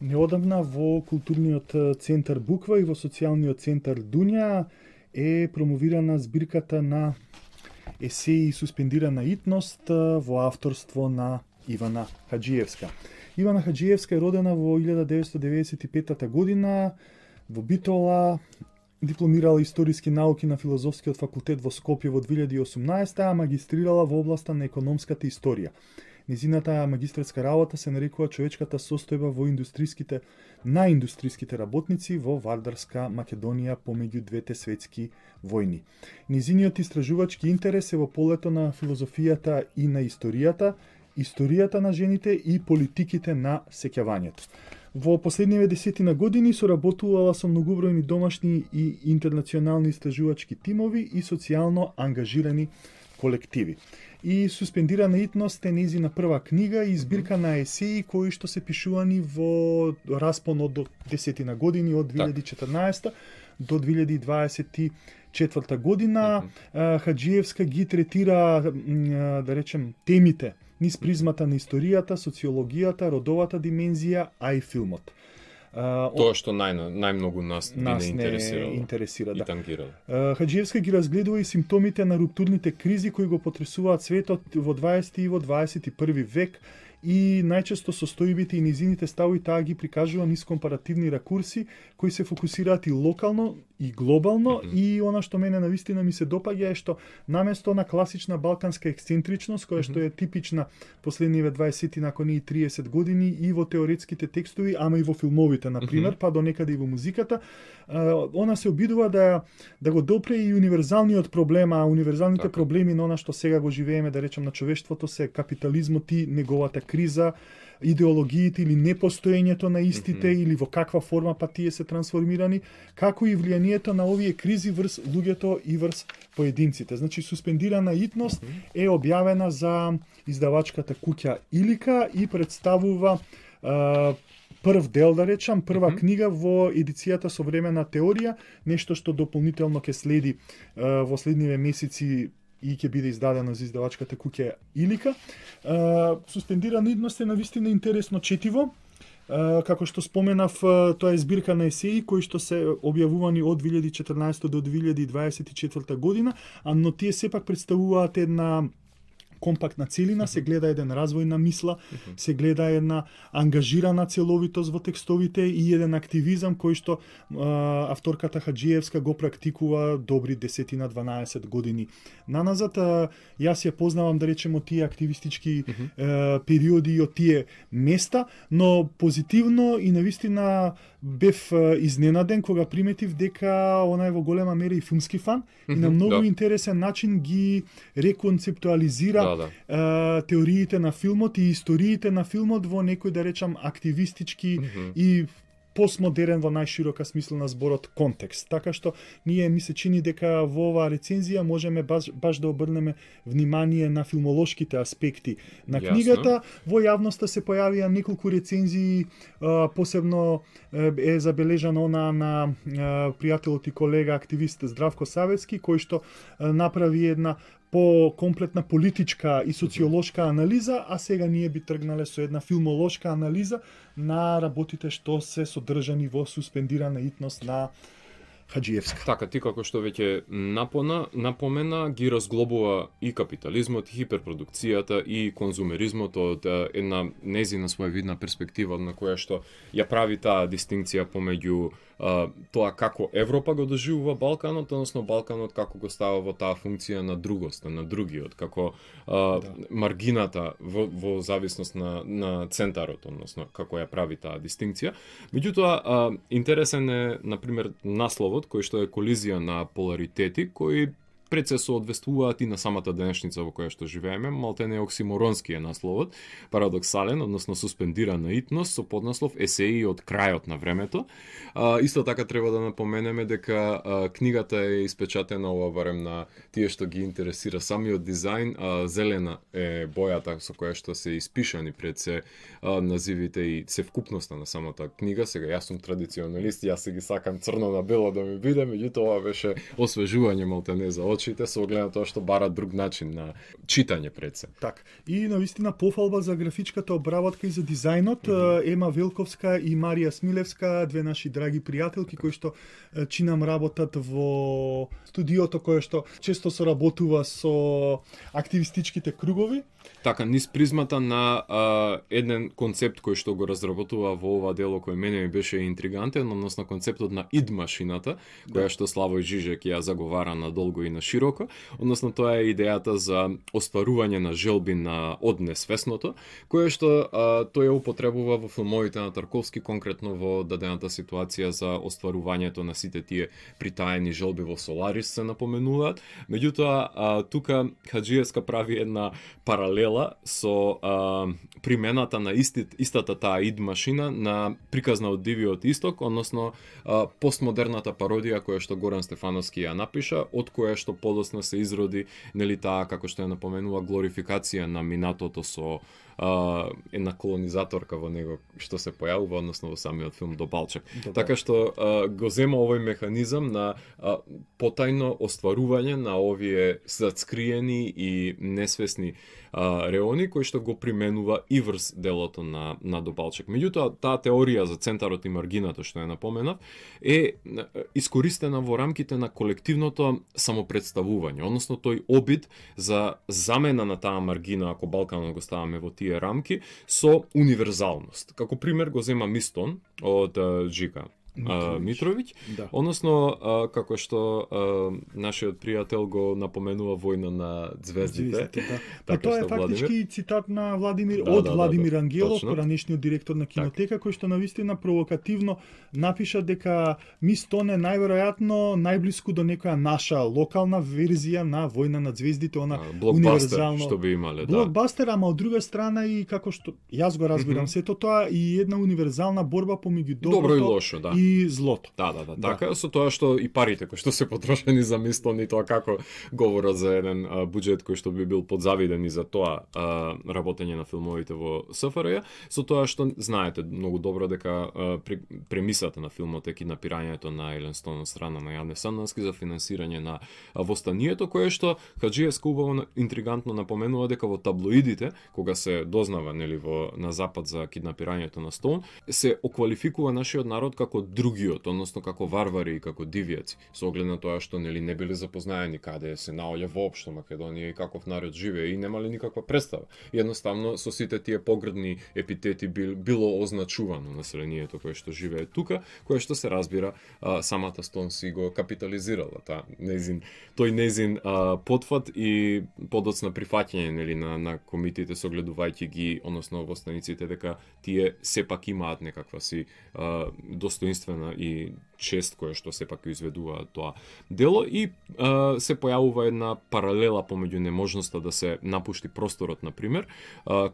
Неодамна во културниот центар Буква и во социјалниот центар Дунја е промовирана збирката на есеи суспендирана итност во авторство на Ивана Хаџиевска. Ивана Хаџиевска е родена во 1995 година во Битола, дипломирала историски науки на Филозофскиот факултет во Скопје во 2018, а магистрирала во областа на економската историја. Незината магистерска работа се нарекува човечката состојба во на индустриските работници во Вардарска Македонија помеѓу двете светски војни. Незиниот истражувачки интерес е во полето на филозофијата и на историјата на жените и политиките на сеќавањето. Во последниве десетина години соработувала со многубројни домашни и интернационални истражувачки тимови и социјално ангажирани колективи. И Суспендирана итност е нејзина прва книга и збирка на есеи кои што се пишувани во распон од десетина години од 2014 до 2024 година. Хаџиевска ги третира, да речем, темите низ призмата на историјата, социологијата, родовата димензија, а и филмот. Тоа што најмногу нас не интересира, да. И тангирало. Хаџиевска ги разгледува и симптомите на руптурните кризи кои го потресуваат светот во 20 и во 21 век и најчесто состојбите и низините ставови таа ги прикажува низ компаративни ракурси кои се фокусираат и локално и глобално и она што мене навистина ми се допаѓа е што наместо на класична балканска ексцентричност која што е типична последниве 20 ако не и 30 години и во теоретските текстови, ама и во филмовите на пример, па до некаде и во музиката, она се обидува да го допре и универзалниот проблем, а универзалните проблеми на она што сега го живееме, да речем, на човештвото се капитализмот и неговата криза, идеологиите или непостоењето на истите или во каква форма па тие се трансформирани, како и влијанието на овие кризи врз луѓето и врз поединците. Значи, Суспендирана итност е објавена за издавачката куќа Илика и представува прв дел, да речам, прва книга во едицијата Современа теорија, нешто што дополнително ќе следи во следниве месеци и ќе биде издадено за издавачката куќа Илика. Суспендирана итност е навистина интересно четиво. Како што споменав, тоа е збирка на есеи кои што се објавувани од 2014 до 2024 година, но тие сепак представуваат една компактна целина, се гледа еден развој на мисла, се гледа една ангажирана целовитост во текстовите и еден активизам кој што авторката Хаџиевска го практикува добри 10-12 години наназад. Јас ја познавам, да речем, од тие активистички периоди и од тие места, но позитивно и навистина бев изненаден кога приметив дека она е во голема мера и филмски фан и на многу интересен начин ги реконцептуализира теориите на филмот и историите на филмот во некој, да речам, активистички и постмодерен во најширока смисла на зборот контекст. Така што ние ми се чини дека во оваа рецензија можеме баш да обрнеме внимание на филмолошките аспекти на книгата. Во јавноста се појавија неколку рецензии, посебно е забележана она на пријателот и колега активист Здравко Савецки, кој што направи една по-комплетна политичка и социолошка анализа, а сега ние би тргнале со една филмолошка анализа на работите што се содржани во Суспендирана итност на Хаџиевска. Така, ти како што веќе напомена, ги разглобува и капитализмот, и хиперпродукцијата, и конзумеризмот од една незина своевидна перспектива на која што ја прави таа дистинкција помеѓу тоа како Европа го доживува Балканот, односно Балканот како го става во таа функција на другост, на другиот, како маргината во зависност на центарот, односно како ја прави таа дистинкција. Меѓутоа, интересен е, например, насловот кој што е колизија на поларитети, кои пред се соодветствуваат и на самата денешница во која што живееме. Малтене оксиморонски е насловот, парадоксален, односно Суспендирана итност со поднаслов Есеи од крајот на времето. Исто така треба да напоменеме дека книгата е испечатена, ова барем на тие што ги интересира самиот дизајн, зелена е бојата со која што се испишани пред се називите и севкупноста на самата книга. Сега јас сум традиционалист, јас се ги сакам црно на бело да ми биде, меѓутоа ова беше освежување малтене за очи очите со оглед на тоа што барат друг начин на читање пред се. Так. И навистина пофалба за графичката обработка и за дизајнот. Ема Велковска и Марија Смилевска, две наши драги пријателки кои што чинам работат во студиото кое што често соработува со активистичките кругови. Така, низ призмата на еден концепт кој што го разработува во ова дело кој мене ми беше интригантен, односно концептот на ид машината, која што Славој Жижек ја заговара надолго и на широко, односно тоа е идејата за остварување на желби од несвесното, кое што тој ја употребува во филмовите на Тарковски, конкретно во дадената ситуација за остварувањето на сите тие притаени желби во Соларис се напоменуваат. Меѓутоа, тука Хаджиевска прави една паралела со примената на истата таа ид машина на приказна од Дивиот Исток, односно постмодерната пародија која што Горан Стефановски ја напиша, од која што подоцна се изроди нели таа, како што ја напоменува, глорификација на минатото со една колонизаторка во него што се појавува, односно во самиот филм до Балчак. Така што го зема овој механизам на потајно остварување на овие зацкриени и несвесни реони кои што го применува и врз делото на Добалчак. Меѓутоа, таа теорија за центарот и маргината што ја напоменав е искористена во рамките на колективното самопредставување, односно тој обид за замена на таа маргина, ако Балканот го ставаме во тие рамки, со универзалност. Како пример го зема Мистон од Джика Митровиќ, да. Односно, како што нашиот пријател го напоменува Војна на звездите. Да. Така тоа е што фактички цитат на Владимир Да, од да, Владимир да, Ангелов, точно. поранешниот директор на кинотека, кој што навистина провокативно напиша дека Мистон е најверојатно најблиску до некоја наша локална верзија на Војна на звездите, она блокбастер универзално што би имале, да. блокбастер, ама од друга страна и како што јас го разбирам сето тоа и една универзална борба помеѓу Добро и доброто лошо, да. и злото. Да, така, со тоа што и парите кои што се потрошени за Мистон и тоа како говорат за еден буџет кој што би бил подзавиден и за тоа работење на филмовите во СФРЈ, со тоа што знаете многу добро дека премисата на филмот е киднапирањето на Елен Стоун од страна на Јане Сандански за финансирање на востанието, кое што Хаджиевска убаво интригантно напоменува дека во таблоидите, кога се дознава нели на запад за киднапирањето на Стоун, се оквалификува нашиот народ како другиот, односно како варвари и како дивјаци, со оглед на тоа што нели не биле запознаени каде се наоѓа воопшто Македонија и каков народ живее и немале никаква представа. Едноставно со сите тие погрдни епитети било означувано населението кое што живее тука, кое што се разбира самата Стоун си го капитализирала тој незин потфат и подоцна прифаќање нели на комитите согледувајќи ги, односно востаниците, дека тие сепак имаат некаква си достоинствена и чест која што сепак изведуваат тоа дело и се појавува една паралела помеѓу неможноста да се напушти просторот, например,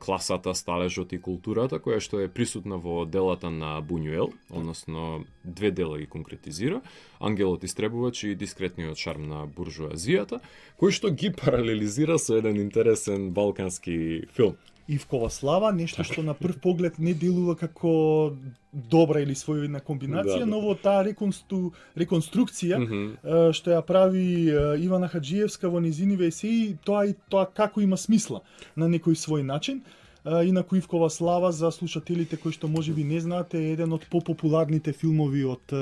класата, сталежот и културата која што е присутна во делата на Бунјуел, односно две дела ги конкретизира, Ангелот истребувач и Дискретниот шарм на буржуазијата, кој што ги паралелизира со еден интересен балкански филм. Ивкова слава, нешто што на прв поглед не делува како добра или своевидна комбинација, но во таа реконструкција што ја прави Ивана Хаджиевска во незиниве есеи, тоа како има смисла на некој свој начин. Инаку Ивкова слава, за слушателите кои што можеби не знаат, е еден од попопуларните филмови од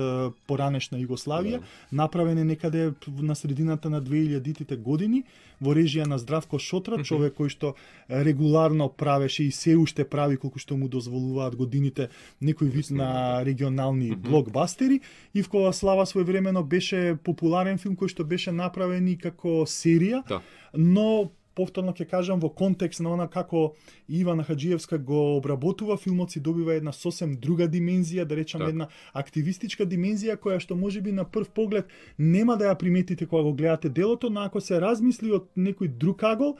поранешна Југославија, направен е некаде на средината на 2000-тите години во режија на Здравко Шотра, човек кој што регуларно правеше и се уште прави колку што му дозволуваат годините некој вид на регионални блокбастери. Ивкова слава своевремено беше популарен филм кој што беше направен и како серија, но повторно ќе кажам, во контекст на она како Ивана Хаджиевска го обработува, филмот си добива една сосем друга димензија, да речам една активистичка димензија, која што можеби на прв поглед нема да ја приметите кога го гледате делото, но ако се размисли од некој друг агол,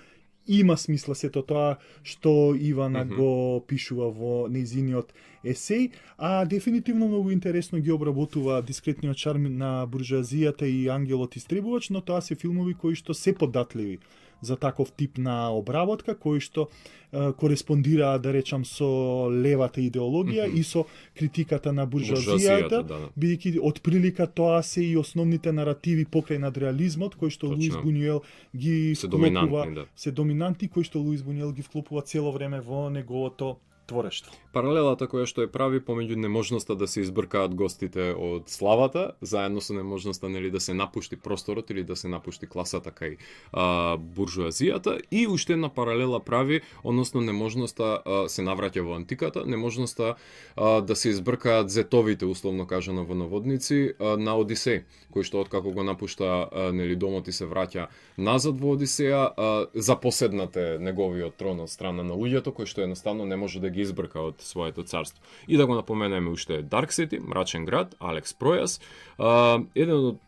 има смисла сето тоа што Ивана го пишува во нејзиниот есеј, а дефинитивно многу интересно ги обработува Дискретниот шарм на буржуазијата и Ангелот истребувач, но тоа се филмови кои што се податливи за таков тип на обработка кои што кореспондираат, да речам, со левата идеологија и со критиката на буржуазијата, да. бидејќи отприлика тоа се и основните наративи покрај надреализмот кои што Точно. Луис Бунјуел ги Се вклопува, доминантни, да. се доминантни кои што Луис Бунјуел ги вклопува цело време во неговото творештво. Паралелата која што е прави помеѓу неможноста да се избркаат гостите од славата, заедно со неможноста да се напушти просторот или да се напушти класата кај буржуазијата, и уште една паралела прави, односно неможноста се навраќа во антиката, неможноста да се избркаат зетовите, условно кажано во наводници, на Одисеј, кој што откако го напушта домот и се враќа назад во Одисеја, запоседнате неговиот трон од страна на луѓето, кои што едноставно не може да ги избрка од своето царство. И да го напоменеме уште Dark City, Мрачен град, Алекс Пројас, еден од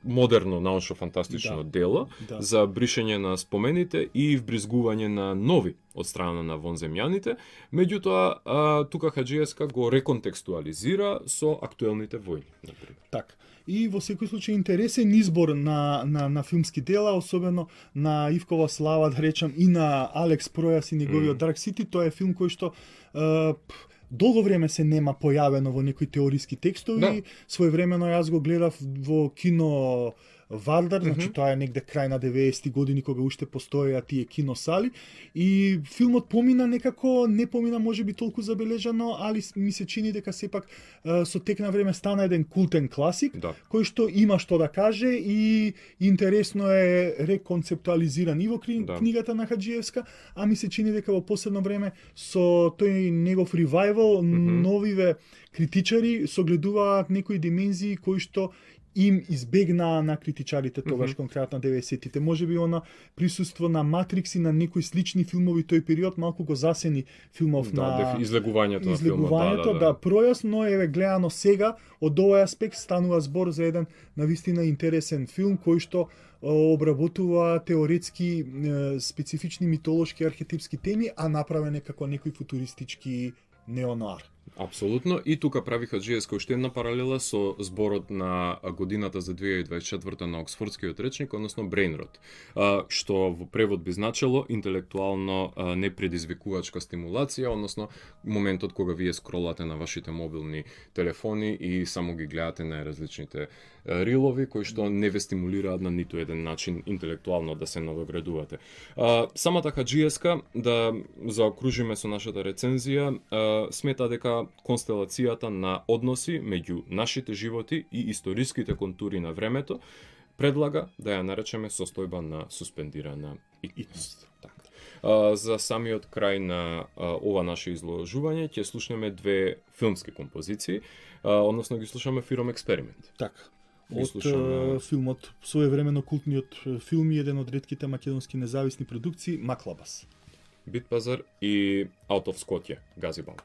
модерно научно-фантастично дело за бришење на спомените и вбризгување на нови од страна на вонземјаните. Меѓутоа, тука Хаџиевска го реконтекстуализира со актуелните војни, например. Така. И во секој случај интересен избор на филмски дела, особено на Ивкова слава, да речам, и на Алекс Пројас и неговиот Dark City. Тоа е филм кој што долго време се нема појавено во некои теориски текстови. Да. Своевремено јас го гледав во кино Вардар, значи тоа е негде крај на 90-ти години кога уште постоеа тие киносали, и филмот помина некако, не помина можеби толку забележано, али ми се чини дека сепак со тек на време стана еден култен класик, кој што има што да каже и интересно е реконцептуализиран и во книгата на Хаџиевска, а ми се чини дека во последно време со тој негов ревайвал новиве критичари согледуваат некои димензии кои што им избегнаа на критичарите тогаш конкретно 90-тите. Можеби она присуство на Матрикс и на некои слични филмови тој период малку го засени филмов на излегувањето на филмот. Да, Пројас, но еве гледано сега од овој аспект станува збор за еден навистина интересен филм кој што обработува теоретски специфични митолошки архетипски теми, а направен е како некој футуристички неонуар. Апсолутно, и тука прави Хаџиевска уште една паралела со зборот на годината за 2024 на Оксфордскиот речник, односно Брейнрот, што во превод би значело интелектуално непредизвикувачка стимулација, односно моментот кога вие скролате на вашите мобилни телефони и само ги гледате на различните рилови кои што не ве стимулираат на ниту еден начин интелектуално да се надоградувате. Самата Хаџиевска, да заокружиме со нашата рецензија, смета дека констелацијата на односи меѓу нашите животи и историските контури на времето предлага да ја наречеме состојба на суспендирана итност. За самиот крај на ова наше изложување ќе слушнеме две филмски композиции, односно ги слушаме Фиром Експеримент. Така. Од филмот, своевремено култниот филм и еден од ретките македонски независни продукции Маклабас. Битпазар и Out of Скотје, Газибал.